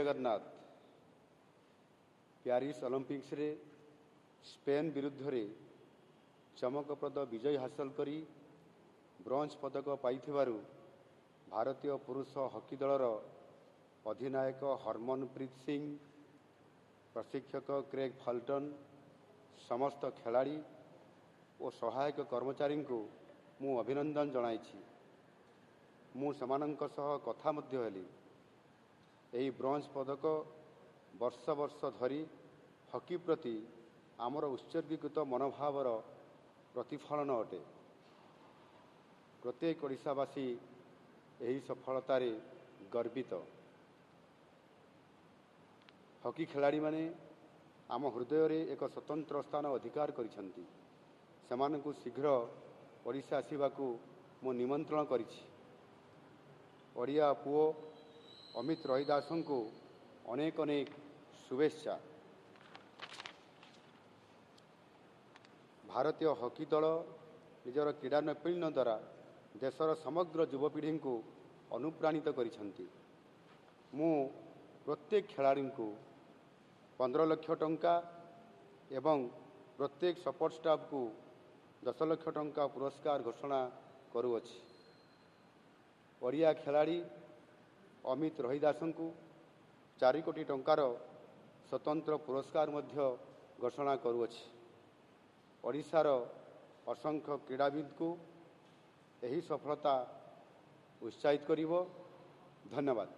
Jagannath. Paris ଅଲିମ୍ପିକ୍ସରେ Spain ବିରୁଦ୍ଧରେ ଚମକପ୍ରଦ ବିଜୟ ହାସଲ କରି ବ୍ରୋଞ୍ଜ ପଦକ ପାଇଥିବାରୁ ଭାରତୀୟ ପୁରୁଷ ହକି ଦଳର ଅଧିନାୟକ ହରମନପ୍ରୀତ ସିଂ, ପ୍ରଶିକ୍ଷକ କ୍ରେଗ୍ ଫାଲ୍ଟନ୍, ସମସ୍ତ ଖେଳାଳି ଓ ସହାୟକ କର୍ମଚାରୀଙ୍କୁ ମୁଁ ଅଭିନନ୍ଦନ ଜଣାଇଛି। ମୁଁ ସେମାନଙ୍କ ସହ କଥା ମଧ୍ୟ ହେଲି। ଏହି ବ୍ରୋଞ୍ଜ ପଦକ ବର୍ଷ ବର୍ଷ ଧରି ହକି ପ୍ରତି ଆମର ଉତ୍ସର୍ଗୀକୃତ ମନୋଭାବର ପ୍ରତିଫଳନ ଅଟେ। ପ୍ରତ୍ୟେକ ଓଡ଼ିଶାବାସୀ ଏହି ସଫଳତାରେ ଗର୍ବିତ। ହକି ଖେଳାଳିମାନେ ଆମ ହୃଦୟରେ ଏକ ସ୍ୱତନ୍ତ୍ର ସ୍ଥାନ ଅଧିକାର କରିଛନ୍ତି। ସେମାନଙ୍କୁ ଶୀଘ୍ର ଓଡ଼ିଶା ଆସିବାକୁ ମୁଁ ନିମନ୍ତ୍ରଣ କରିଛି। ଓଡ଼ିଆ ପୁଅ ଅମିତ ରୋହିଦାସଙ୍କୁ ଅନେକ ଅନେକ ଶୁଭେଚ୍ଛା। ଭାରତୀୟ ହକି ଦଳ ନିଜର କ୍ରୀଡ଼ା ନୈପୁଣ୍ୟ ଦ୍ୱାରା ଦେଶର ସମଗ୍ର ଯୁବପିଢ଼ିଙ୍କୁ ଅନୁପ୍ରାଣିତ କରିଛନ୍ତି। ମୁଁ ପ୍ରତ୍ୟେକ ଖେଳାଳିଙ୍କୁ 15 ଲକ୍ଷ ଟଙ୍କା ଏବଂ ପ୍ରତ୍ୟେକ ସପୋର୍ଟ ଷ୍ଟାଫ୍କୁ 10 ଲକ୍ଷ ଟଙ୍କା ପୁରସ୍କାର ଘୋଷଣା କରୁଅଛି। ଓଡ଼ିଆ ଖେଳାଳି ଅମିତ ରୋହିଦାସଙ୍କୁ 4 କୋଟି ଟଙ୍କାର ସ୍ୱତନ୍ତ୍ର ପୁରସ୍କାର ମଧ୍ୟ ଘୋଷଣା କରୁଅଛି। ଓଡ଼ିଶାର ଅସଂଖ୍ୟ କ୍ରୀଡ଼ାବିତ୍ଙ୍କୁ ଏହି ସଫଳତା ଉତ୍ସାହିତ କରିବ। ଧନ୍ୟବାଦ।